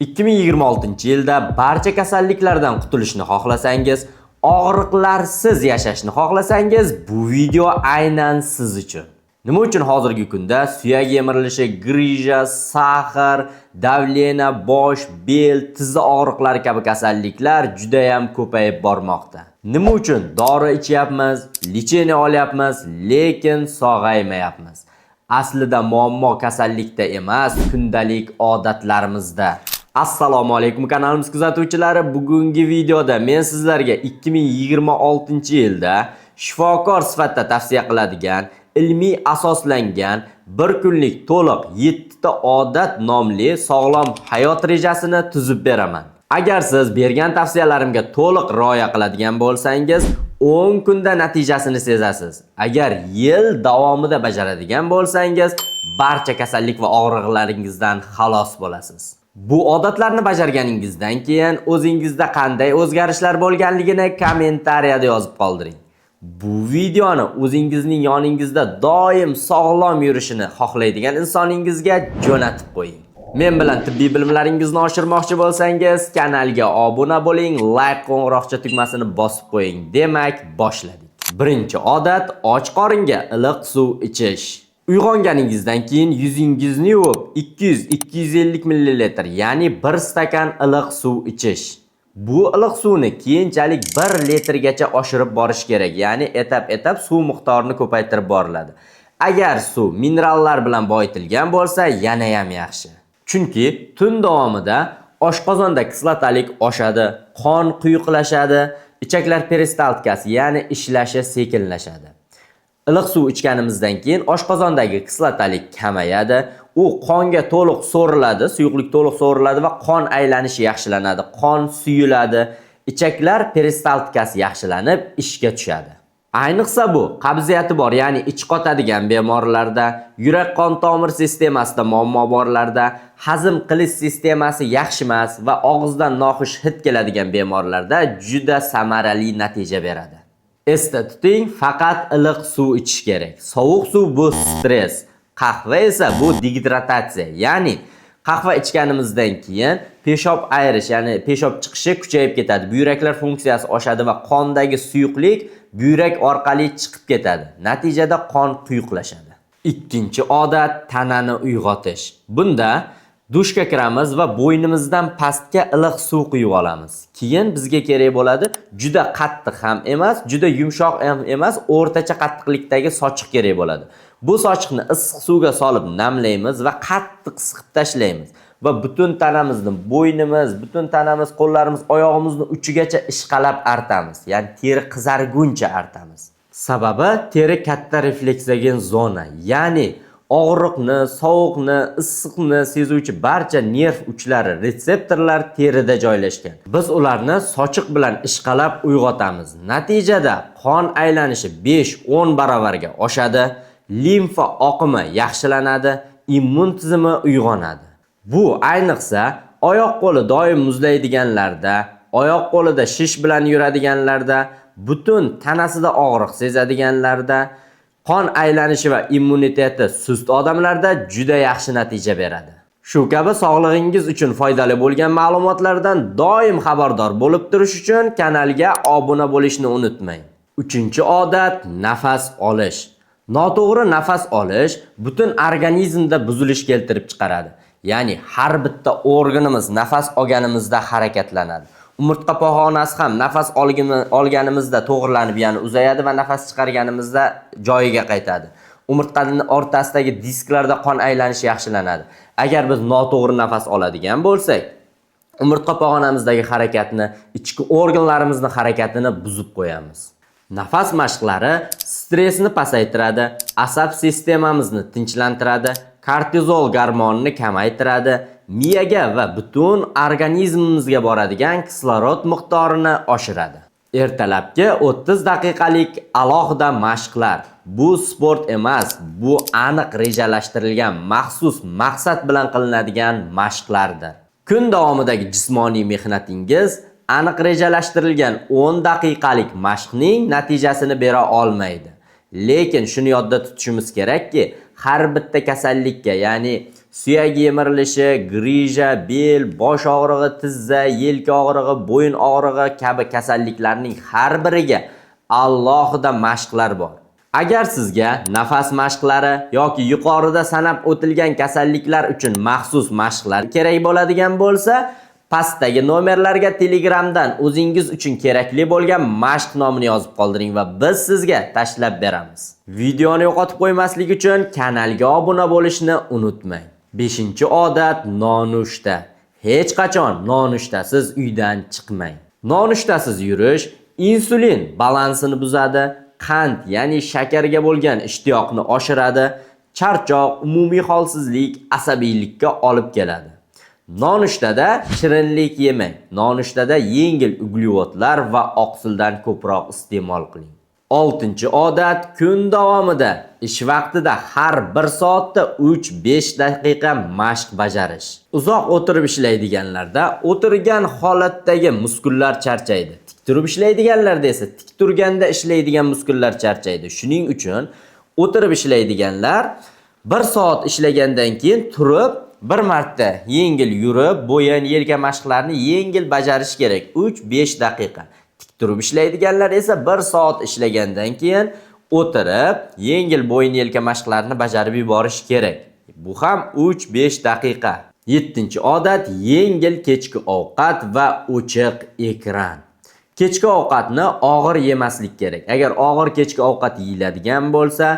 2026-yilda barcha kasalliklardan qutulishni xohlasangiz, og'riqlarsiz yashashni xohlasangiz, bu video aynan siz uchun. Nima uchun hozirgi kunda suyak yemirilishi, грыжа, сахар, давление, bosh, bel, tizza og'riqlari kabi kasalliklar juda ham ko'payib bormoqda? Nima uchun dori ichyapmiz, лечение olyapmiz, lekin sog'aymayapmiz? Aslida muammo kasallikda emas, kundalik odatlarimizda. Assalomu alaykum, kanalimiz kuzatuvchilari. Bugungi videoda men sizlarga 2026-yilda shifokor sifatida tavsiya qiladigan, ilmiy asoslangan bir kunlik to'liq 7 ta odat nomli sog'lom hayot rejasini tuzib beraman. Agar siz bergan tavsiyalarimga to'liq rioya qiladigan bo'lsangiz, 10 kunda natijasini sezasiz. Agar yil davomida bajaradigan bo'lsangiz, barcha kasallik va og'riqlaringizdan xalos bo'lasiz. Bu odatlarni bajarganingizdan keyin o'zingizda qanday o'zgarishlar bo'lganligini kommentariyada yozib qoldiring. Bu videoni o'zingizning yoningizda doim sog'lom yurishini xohlaydigan insoningizga jo'natib qo'ying. Men bilan tibbiy bilimlaringizni oshirmoqchi bo'lsangiz, kanalga obuna bo'ling, like, qo'ng'iroqcha tugmasini bosib qo'ying. Demak, boshladik. Birinchi odat: och qoringa iliq suv ichish. Uyg'onganingizdan keyin yuzingizni yuvib, 200-250 ml, ya'ni 1 stakan iliq suv ichish. Bu iliq suvni keyinchalik 1 litrgacha oshirib borish kerak, ya'ni etap-etap suv miqdorini ko'paytirib boriladi. Agar suv minerallar bilan boyitilgan bo'lsa, yana ham yaxshi. Chunki tun davomida oshqozonda kislotalik oshadi, qon quyuqlashadi, ichaklar peristaltikasi, ya'ni ishlashi sekinlashadi. Iliq suv ichganimizdan keyin oshqozondagi kislotalik kamayadi, u qonga to'liq so'riladi, suyuqlik to'liq so'riladi va qon aylanishi yaxshilanadi, qon suyuladi, ichaklar peristaltikasi yaxshilanib, ishga tushadi. Ayniqsa bu qabziyati bor, ya'ni ich qotadigan bemorlarda, yurak qon tomir sistemasida muammo borlarda, hazm qilish sistemasi yaxshi emas va og'izdan noxush hid keladigan bemorlarda juda samarali natija beradi. Esda tuting, faqat iliq suv ichish kerak. Sovuq suv bu stress, qahva esa bu degidratatsiya, ya'ni qahva ichganimizdan keyin peshob ayirish, ya'ni peshob chiqishi kuchayib ketadi. Buyraklar funksiyasi oshadi va qondagi suyuqlik buyrak orqali chiqib ketadi. Natijada qon quyuqlashadi. Ikkinchi odat: tanani uyg'otish. Bunda dushga kiramiz va bo'ynimizdan pastga iliq suv quyib olamiz. Keyin bizga kerak bo'ladi juda qattiq ham emas, juda yumshoq ham emas, o'rtacha qattiqlikdagi sochiq kerak bo'ladi. Bu sochiqni issiq suvga solib namlaymiz va qattiq siqib tashlaymiz va butun tanamizni, bo'ynimiz, butun tanamiz, qo'llarimiz, oyog'imizni uchigacha ishqalab artamiz. Ya'ni teri qizarguncha artamiz. Sababi teri katta refleksogen zona, ya'ni og'riqni, sovuqni, issiqni sezuvchi barcha nerv uchlari, retseptorlar terida joylashgan. Biz ularni sochiq bilan ishqalab uyg'otamiz. Natijada qon aylanishi 5-10 barobarga oshadi, limfa oqimi yaxshilanadi, immun tizimi uyg'onadi. Bu ayniqsa oyoq qo'li doim muzlaydiganlarda, oyoq qo'lida shish bilan yuradiganlarda, butun tanasida og'riq sezadiganlarda, qon aylanishi va immuniteti sust odamlarda juda yaxshi natija beradi. Shu kabi sog'lig'ingiz uchun foydali bo'lgan ma'lumotlardan doim xabardor bo'lib turish uchun kanalga obuna bo'lishni unutmang. Uchinchi odat: nafas olish. Noto'g'ri nafas olish butun organizmda buzilish keltirib chiqaradi. Ya'ni har bitta organimiz nafas olganimizda harakatlanadi. Umurtqa pog'onasi ham nafas olganimizda to'g'rilanib, ya'ni uzayadi va nafas chiqarganimizda joyiga qaytadi. Umurtqaning o'rtasidagi disklarda qon aylanishi yaxshilanadi. Agar biz noto'g'ri nafas oladigan bo'lsak, umurtqa pog'onamizdagi harakatni, ichki organlarimizni harakatini buzib qo'yamiz. Nafas mashqlari stressni pasaytiradi, asab sistemamizni tinchlantiradi, kortizol gormonini kamaytiradi, miyaga va butun organizmimizga boradigan kislorod miqdorini oshiradi. Ertalabki 30 daqiqalik alohida mashqlar. Bu sport emas, bu aniq rejalashtirilgan, maxsus maqsad bilan qilinadigan mashqlardir. Kun davomidagi jismoniy mehnatingiz aniq rejalashtirilgan 10 daqiqalik mashqning natijasini bera olmaydi. Lekin shuni yodda tutishimiz kerakki, har bitta kasallikka, ya'ni Suyak yemirilishi, грыжа, bel, bosh og'rig'i, tizza, yelka og'rig'i, bo'yin og'rig'i kabi kasalliklarning har biriga alohida mashqlar bor. Agar sizga nafas mashqlari yoki yuqorida sanab o'tilgan kasalliklar uchun maxsus mashqlar kerak bo'ladigan bo'lsa, pastdagi nomerlarga Telegramdan o'zingiz uchun kerakli bo'lgan mashq nomini yozib qoldiring va biz sizga tashlab beramiz. Videoni yo'qotib qo'ymaslik uchun kanalga obuna bo'lishni unutmang. 5-odat nonushta. Hech qachon nonushtasiz uydan chiqmang. Nonushtasiz yurish insulin balansini buzadi, qand, ya'ni shakarga bo'lgan ishtiyoqni oshiradi, charchoq, umumiy holsizlik, asabiylikka olib keladi. Nonushtada shirinlik yemang. Nonushtada yengil uglevodlar va oqsildan ko'proq iste'mol qiling. 6-odat kun davomida ish vaqtida har 1 soatda 3-5 daqiqa mashq bajarish. Uzoq o'tirib ishlaydiganlarda o'tirgan holatdagi muskullar charchaydi. Tik turib ishlaydiganlarda esa tik turganda ishlaydigan muskullar charchaydi. Shuning uchun o'tirib ishlaydiganlar 1 soat ishlagandan keyin turib bir marta yengil yurib, bo'yin, yelka mashqlarini yengil bajarish kerak 3-5 daqiqa. Tik turib ishlaydiganlar esa 1 soat ishlagandan keyin o'tirib, yengil bo'yin, yelka mashqlarini bajarib yuborish kerak. Bu ham 3-5 daqiqa. 7-odat yengil kechki ovqat va o'chiq ekran. Kechki ovqatni og'ir yemaslik kerak. Agar og'ir kechki ovqat yeyiladigan bo'lsa,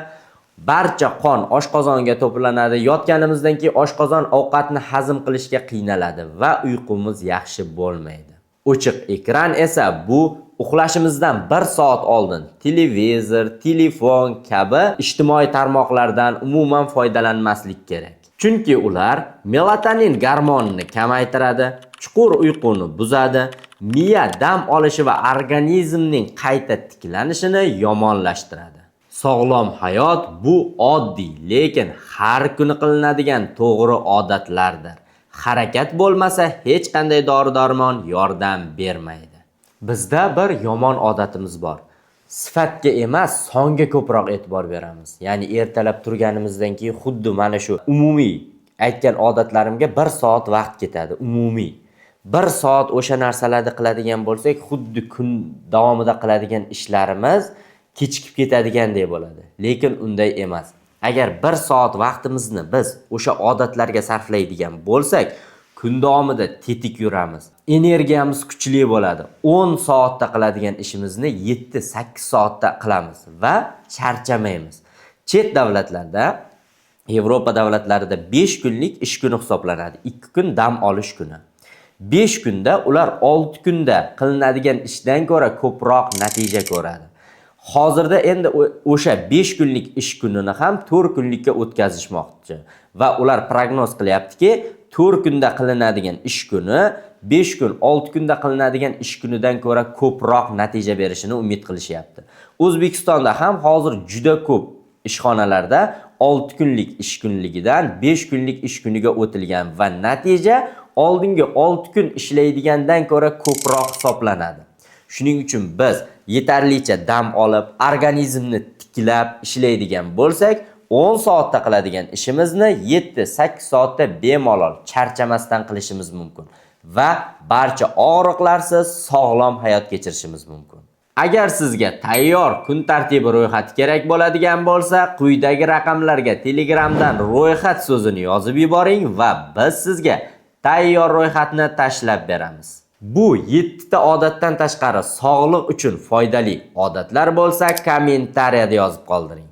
barcha qon oshqozonga to'planadi. Yotganimizdan keyin oshqozon ovqatni hazm qilishga qiynaladi va uyqumiz yaxshi bo'lmaydi. O'chiq ekran esa bu uxlashimizdan 1 soat oldin televizor, telefon kabi ijtimoiy tarmoqlardan umuman foydalanmaslik kerak. Chunki ular melatonin gormonini kamaytiradi, chuqur uyquni buzadi, miya dam olishi va organizmning qayta tiklanishini yomonlashtiradi. Sog'lom hayot bu oddiy, lekin har kuni qilinadigan to'g'ri odatlardir. Harakat bo'lmasa hech qanday dori-darmon yordam bermaydi. Bizda bir yomon odatimiz bor. Sifatga emas, songa ko'proq e'tibor beramiz. Ya'ni ertalab turganimizdan keyin xuddi mana shu umumiy aytgan odatlarimga 1 soat vaqt ketadi, umumiy. 1 soat o'sha narsalarni qiladigan bo'lsak, xuddi kun davomida qiladigan ishlarimiz kechikib ketadigandek bo'ladi. Lekin unday emas. Agar 1 soat vaqtimizni biz o'sha odatlarga sarflaydigan bo'lsak, kun davomida tetik yuramiz. Energiyamiz kuchli bo'ladi. 10 soatda qiladigan ishimizni 7-8 soatda qilamiz va charchamaymiz. Chet davlatlarda, Yevropa davlatlarida 5 kunlik ish kuni hisoblanadi. 2 kun dam olish kuni. 5 kunda ular 6 kunda qilinadigan ishdan ko'ra ko'proq natija ko'radi. Hozirda endi o'sha 5 kunlik ish kunini ham 4 kunlikka o'tkazishmoqchi va ular prognoz qilyaptiki, 4 kunda qilinadigan ish kuni 5 kun, 6 kunda qilinadigan ish kunidan ko'ra ko'proq natija berishini umid qilishyapti. O'zbekistonda ham hozir juda ko'p ishxonalarda 6 kunlik ish kunligidan 5 kunlik ish kuniga o'tilgan va natija oldingi 6 kun ishlaydigandan ko'ra ko'proq hisoblanadi. Shuning uchun biz yetarlicha dam olib, organizmni tiklab ishlaydigan bo'lsak, 10 soatda qiladigan ishimizni 7-8 soatda bemalol charchamasdan qilishimiz mumkin va barcha og'riqlarsiz sog'lom hayot kechirishimiz mumkin. Agar sizga tayyor kun tartibi ro'yxati kerak bo'ladigan bo'lsa, quyidagi raqamlarga Telegramdan ro'yxat so'zini yozib yuboring va biz sizga tayyor ro'yxatni tashlab beramiz. Bu 7 ta odatdan tashqari sog'liq uchun foydali odatlar bo'lsa, kommentariyada yozib qoldiring.